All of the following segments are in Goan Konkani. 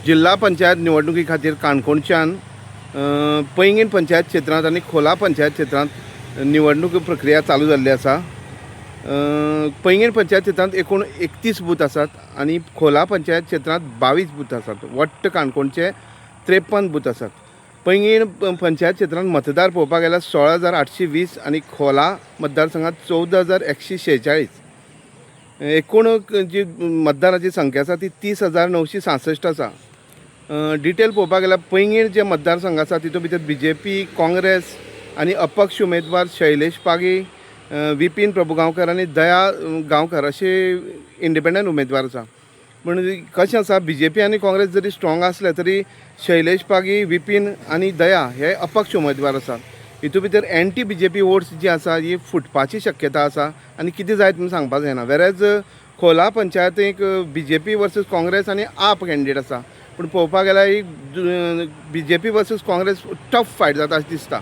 जिल्हा पंचायत निवडणुकी खातीर काणकोणच्यान पैंगीण पंचायत क्षेत्रांत आनी खोला पंचायत क्षेत्रांत निवडणूक प्रक्रिया चालू जाल्ली आसा. पैंगीण पंचायत क्षेत्रांत एकूण 31 बूथ आसात आनी खोला पंचायत क्षेत्रांत 22 बूथ आसात. वट्ट काणकोणचे 53 बूथ आसात. पैंगीण पंचायत क्षेत्रांत मतदार पळोवपाक गेल्यार 16,820 आनी खोला मतदारसंघात 14,146. एकूण जी मतदाराची संख्या आसा ती 30,966 आसा. डिटेल पळोवपाक गेल्यार पैंगीण जे मतदारसंघ आसा तितूंत भितर बीजेपी, काँग्रेस आनी अपक्ष उमेदवार शैलेश पागी, विपीन प्रभुगांवकर आनी दया गांवकर अशे इंडिपेंडंट उमेदवार आसा. पूण कशें आसा, बीजेपी आनी काँग्रेस जरी स्ट्रॉंग आसले तरी शैलेश पागी, विपीन आनी दया हे अपक्ष उमेदवार आसात. हितूंत भितर एंटी बीजेपी वोट्स जी आसा ही फुटपाची शक्यता आसा आनी कितें जायत म्हूण सांगपाक जायना. वेरेज खोला पंचायतीक बीजेपी वर्सीस काँग्रेस आनी आप कॅन्डिडेट आसा, पूण पळोवपाक गेल्यार ही BJP versus Congress tough fight जाता अशें दिसता.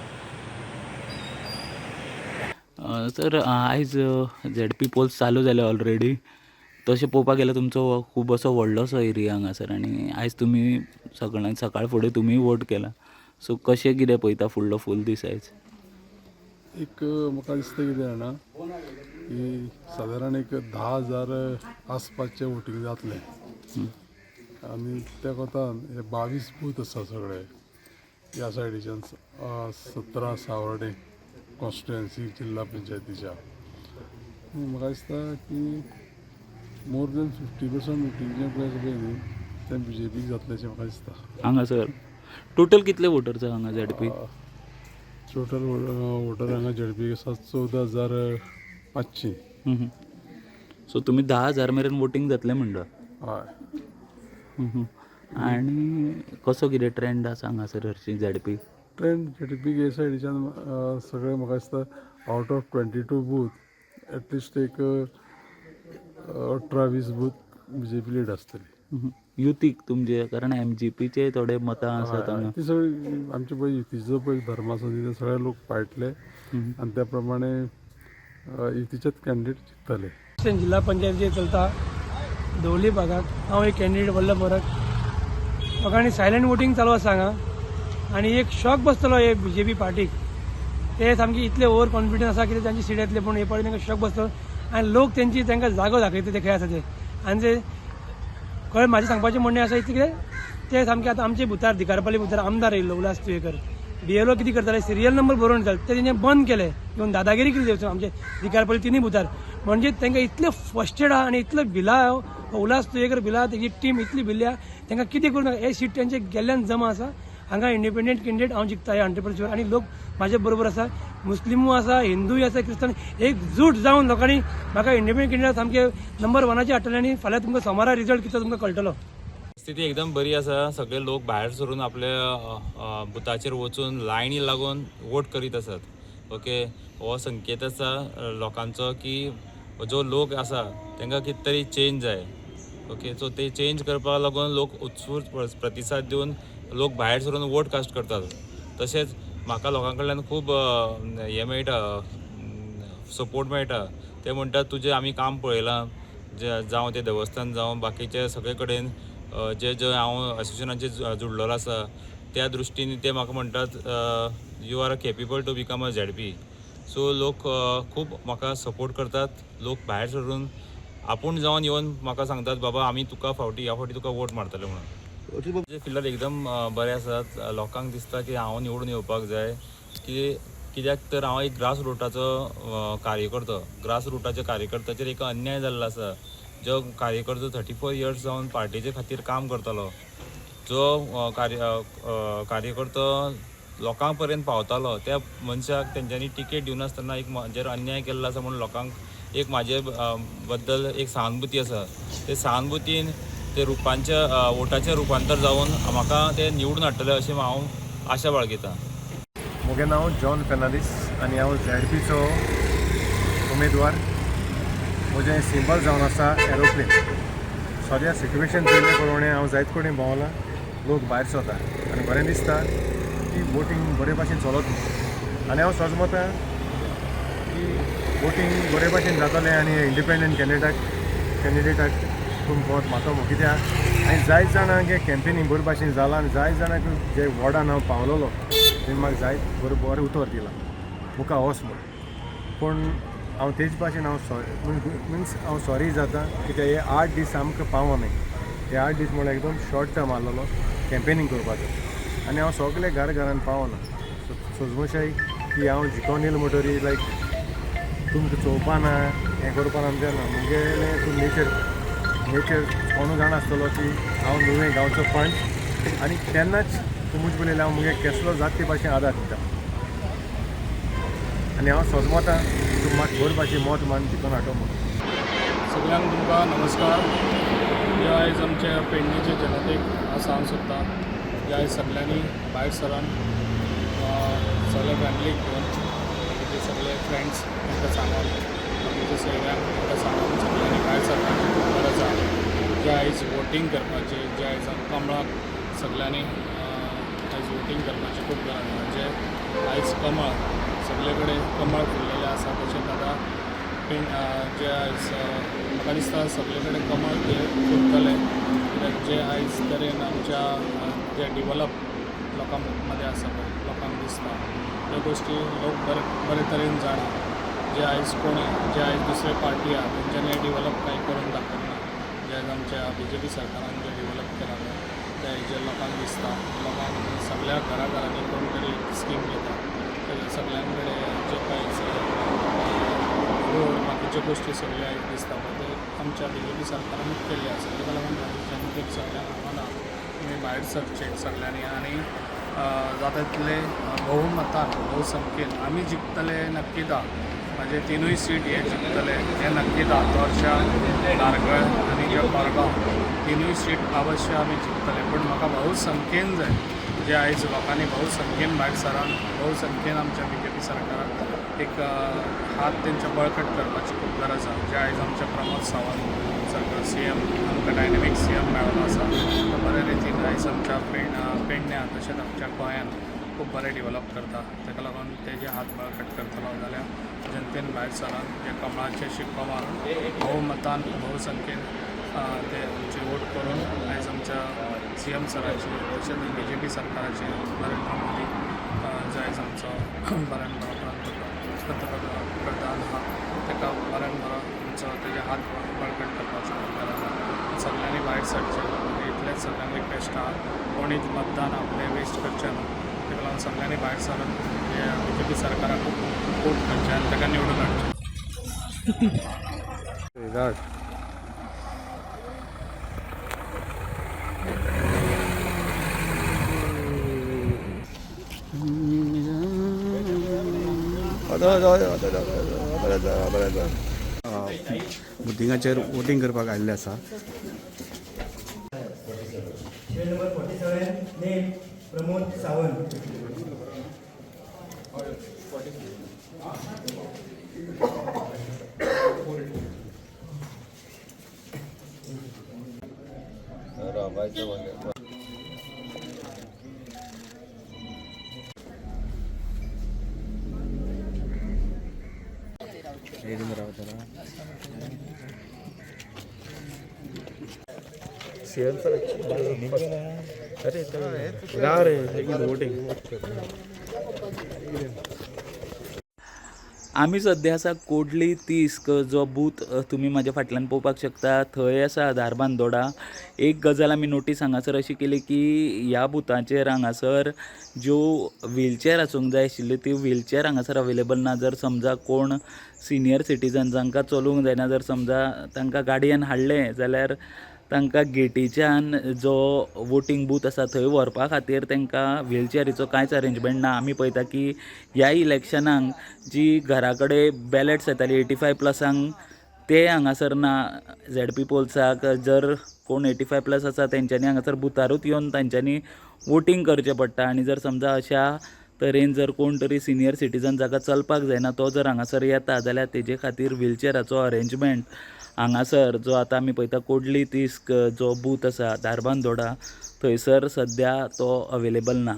सर, आयज झेडपी पोल्स चालू जाले ऑलरेडी. तशें पळोवपाक गेल्यार तुमचो हो खूब असो व्हडलोसो एरिया हांगासर आनी आयज तुमी सगळ्यांक सकाळ फुडें तुमी वोट केला. सो कशें कितें पळयता फुडलो फूल दीस आयज? एक म्हाका दिसता कितें जाणा की सादारण एक 10,000 आसपासचें वोटींग जातलें आनी त्या कोतान हे 22 बूथ आसा सगळे ह्या सायडीच्यान, 17 सावर्डे कॉन्स्टिट्युएन्सी जिल्हा पंचायतीच्या. म्हाका दिसता की मोर देन 50% वोटींग जें पळय आसा पळय न्ही, तें बीजेपीक जातलें अशें म्हाका दिसता. हांगासर टोटल कितले वोटर्स आहा हांगा झेडपी? टोटल वोटर हांगा झेडपी आसा 14,500. सो तुमी 10,000 मेरेन वोटींग जातलें म्हणटा? हय. आनी कसो कितें ट्रेंड आसा हांगासर हरशीं झेडपी? ट्रेंड झेडपी हे सायडीच्यान सगळें म्हाका दिसता out of 22 booth at least एक 18-20 बूथ बीजेपी लीड आसतली. युतीक तुमचे, कारण एमजीपीचे थोडे मतां आसात हांगा. ती सगळी आमचे पळय युतीचो पळय धर्म आसा, तिथे सगळे लोक पाळटले आनी त्या प्रमाणे युतीचेच कॅन्डिडेट जिखतले. जिल्हा पंचायत जे चलता दवर्ली भागाक, हांव एक कॅन्डिडेट वल्लभ मोरक. लोकांनी सायलंट वोटींग चालू आसा हांगा आनी एक शॉक बसतलो हे बीजेपी पार्टीक. ते सामकी इतले ओवर कॉन्फिडन्स आसा की तांची सीट येतले, पूण हे पावटी तांकां शॉक बसतलो आनी लोक तेंची तांकां जागो दाखयता ते खंय आसा ते. आनी ते कळ्ळें, म्हाजें सांगपाचें म्हणणें आसा इतलें कितें ते सामके आतां आमचे बुथार, धिकारपाली बुथार आमदार येयल्लो उल्हास तुयेकर, बीएलओ कितें करताले, सिरियल नंबर बरोवन दिताले, ते तेंचे बंद केले. येवन दादागिरी केली आमचे धिकारपाली तिनूय बुथार. म्हणजे तांकां इतले फस्टेड आहा आनी इतले भिला उल्हास तुयेकर भिला, तेजी टीम इतली भिल्ल्या, तांकां कितें करूं नाका. हे सीट तेंचे गेल्ल्यान जमा आसा. हांगा इंडिपेंडंट कॅन्डिडेट हांव जिखता हे 100% शुअर. आनी लोक म्हाजे बरोबर आसा, मुस्लिमूय आसा, हिंदूय आसा, क्रिस्तांव, एकजूट जावन लोकांनी म्हाका इंडिपेंडंट कॅन्डिडेट सामके नंबर वनाचे हाडटले. आनी फाल्यां तुमकां सोमारा रिजल्ट कितें तुमकां कळटलो. स्थिती एकदम बरी आसा. सगळे लोक भायर सरून आपल्या बुथाचेर वचून लायनी लागून वोट करीत आसात. ओके, हो संकेत आसा लोकांचो की जो लोक आसा तांकां कितें तरी चेंज जाय. ओके, सो ते चेंज करपाक लागून लोक उत्स्फूर्त प्रतिसाद दिवन लोक भायर सरून वोट कास्ट करतात. तशेंच म्हाका लोकां कडल्यान खूब हें मेळटा, सपोर्ट मेळटा. ते म्हणटात तुजें आमी काम पळयलां, जावं तें देवस्थान जावं बाकीचे सगळे कडेन जे जे हांव एसोसिएशनाचेर जुडलेलो आसा, त्या दृश्टीन ते म्हाका म्हणटात, "You are capable to become a ZP." So लोक खूब म्हाका सपोर्ट करतात. लोक भायर सरून आपूण जावन येवन म्हाका सांगतात, "बाबा, आमी तुका फावटी ह्या फावटी तुका वोट मारतले" म्हणून. म्हजे फिलर एकदम बरे आसात. लोकांक दिसता की हांव निवडून येवपाक जाय, की कित्याक तर हांव एक ग्रास रुटाचो कार्यकर्तो. ग्रास रुटाच्या कार्यकर्त्याचेर एक अन्याय जाल्लो आसा. जो कार्यकर्तो 34 इयर्स जावन पार्टीचे खातीर काम करतालो, जो कार्यकर्तो लोकां पर्यंत पावतालो, त्या मनशाक तेंच्यांनी टिकेट दिवनासतना एक म्हजेर अन्याय केल्लो आसा. म्हणून लोकांक एक म्हाजे बद्दल एक सहानुभूती आसा. ते सहानुभूतीन ते रुपांच्या वोटाचें रुपांतर जावन म्हाका ते निवडून हाडटले अशें हांव आशा बाळगितां. म्हजें नांव जॉन फेर्नांडीस आनी हांव झेडपीचो उमेदवार. म्हजें सिंबल जावन आसा एरोप्लेन. सद्या सिट्युएशन पयले प्रमाणे हांव जायत कडेन भोंवलां, लोक भायर सरता आनी बरें दिसता की वोटींग बरे भाशेन चलत. आनी हांव सजमता की वोटींग बरे भाशेन जातलें आनी इंडिपेंडंट कॅन्डिडेटाक तुमकां वोट मारतलो, कित्याक आनी जायत जाणांक हें कॅम्पेनींग बरे भाशेन जालां आनी जायत जाणांक जे वॉर्डान हांव पावलेलो तेणी म्हाका जायत बरें बरें उतर दिलां मुखार वच म्हूण. पूण हांव तेज भाशेन हांव सॉरी मिन्स हांव सॉरी जाता कित्याक हे 8 दीस आमकां पावना. हे 8 दीस म्हणल्यार एकदम शॉर्ट टर्म आसलेलो कॅम्पेनींग करपाचो आनी हांव सगळे घर घरान पावना. सोजमशाय की हांव जिकोन येयलो म्हणटरी लायक तुमकां चोवपा ना हें करपा ना आमचें ना. मुगेलें तूं नेचर नेचर कोणू जाणा आसतलो की हांव नुवें गांवचो पंच आनी तेन्नाच तूं मुज पळयलें हांव मुगे केसलो जात ते भाशेन आदार दिता आनी हांव सोजमता तूं म्हाका बरे भाशेन मत मान जिकोन हाडटो म्हूण. सगळ्यांक तुमकां नमस्कार. जे आयज आमच्या पेडणेचे जनतेक हांव सांगूंक सोदता जे आयज सगळ्यांनी भायर सरून सगळे फॅमिलीक घेवन बाकीचे सगळे फ्रेंड्स तांकां सांगून बाकीच्या सोयऱ्यांक तांकां सांगून सगळ्यांनी भायर सरपाची खूब गरज आसा. जे आयज वोटींग करपाची जे आयज कमळाक सगळ्यांनी आयज वोटींग करपाची खूब गरज आसा. जे आयज कमळ सगळे कडेन कमळ फुल्लेलें आसा तशेंच आतां जे आयज म्हाका दिसता सगळे कडेन कमळ हें फुलतलें कित्याक जे आयज तरेन आमच्या जे डिवलप लोकां मदें आसा पळय लोकांक दिसता त्यो गोश्टी लोक बरे बरे तरेन जाणा. जे आयज कोण जे आयज दुसरे पार्टी आहा तेंच्यांनी हें डिवलप कांय करून दाखोवंक ना. जे आयज आमच्या बीजेपी सरकारान जें डिवलप केलां पळय तें हेजेर लोकांक दिसता. लोकांक सगळ्या घरा घरांनी कोण तरी स्कीम घेता सगळ्यां कडेन जे कांय रोड बाकीच्यो गोश्टी सगळ्यो आयज दिसता पळय ते आमच्या बीजेपी सरकारानूच केल्ले आसा. ताका लागून म्हाजी जनतेक सगळ्यांक आव्हान आहा तुमी भायर सरचे सगळ्यांनी आनी जाता तितले बहुमतान बहुसंख्येन आमी जिखतले नक्कीच आहा. म्हाजे 3 सीट हे जिखतले हें नक्कीच आहा. तोरशा, धारगळ आनी जे कोरगांव 3 सीट अवश्य आमी जिखतले. पूण म्हाका बहुसंख्येन जाय जे आयज लोकांनी बहुसंख्येन भायर सरून बहुसंख्येन आमच्या बीजेपी सरकाराक एक हात तेंचे बळकट करपाची खूब गरज आसा. जे आयज आमच्या प्रमोद सावंत सारको सीएम आमकां डायनेमीक सीएम मेळ्ळो आसा तो बरे रितीन आयज आमच्या पेडण्यां तशेंच आमच्या गोंयांत खूब बरें डिवलप करता. ताका लागून तेजे हात बळकट करतलो जाल्यार जनतेन भायर सरून जे कमळाचे शिक्को मारून बहुमतान बहुसंख्येन ते आमचे वोट करून आयज आमच्या सीएम सराची तशेंच बीजेपी सरकाराची नरेंद्र मोदी जो आयज आमचो बऱ्यान बरो पंतप्रधान आहा ताका बऱ्यान बरो आमचो तेजे हात बळकट करपाचो गरज आहा. सगळ्यांनी भायर सरचें इतलेंच सगळ्यांक रिक्वेस्ट आहा. कोणीच मतदान आपलें वेस्ट करचें न्हू. ताका लागून सगळ्यांनी भायर सरून बीजेपी सरकाराक वोट करचें आनी ताका निवडून हाडचें. बुथिंगाचेर वोटींग करपाक आयिल्ले आसा. Serial number 47, name Pramod Sawant. आमी सद्या आसा कोडली 30 जो बूथ तुमी म्हाज्या फाटल्यान पळोवपाक शकता थंय आसा धारबांदोडा. एक गजाल आमी नोटीस हांगासर अशी केली की ह्या बुथाचेर हांगासर ज्यो व्हीलचॅर आसूंक जाय आशिल्ल्यो त्यो व्हीलचॅर हांगासर अवेलेबल ना. जर समजा कोण सिनियर सिटीजन जांकां चलूंक जायना जर समजा तांकां गाडयेन हाडलें जाल्यार तांकां गेटीच्यान जो वोटींग बूथ आसा थंय व्हरपा खातीर तांकां व्हीलचॅरीचो कांयच अरेंजमेंट ना. आमी पळयता की ह्या इलेक्शनाक जी घरा कडेन बॅलट्स येताली 85 प्लसांक ते हांगासर ना. झेडपी पोल्साक जर कोण 85 प्लस आसा तेंच्यांनी हांगासर बुथारूच येवन तांच्यांनी वोटींग करचें पडटा. आनी जर समजा अशा तरेन जर कोण तरी सिनियर सिटीजन जाका चलपाक जायना तो जर हांगासर येता जाल्यार तेजे खातीर व्हीलचॅराचो अरेंजमेंट हांगासर जो आतां आमी पळयता कोडली 30 जो बूथ आसा धारबांदोडा थंयसर सद्या तो अवेलेबल ना.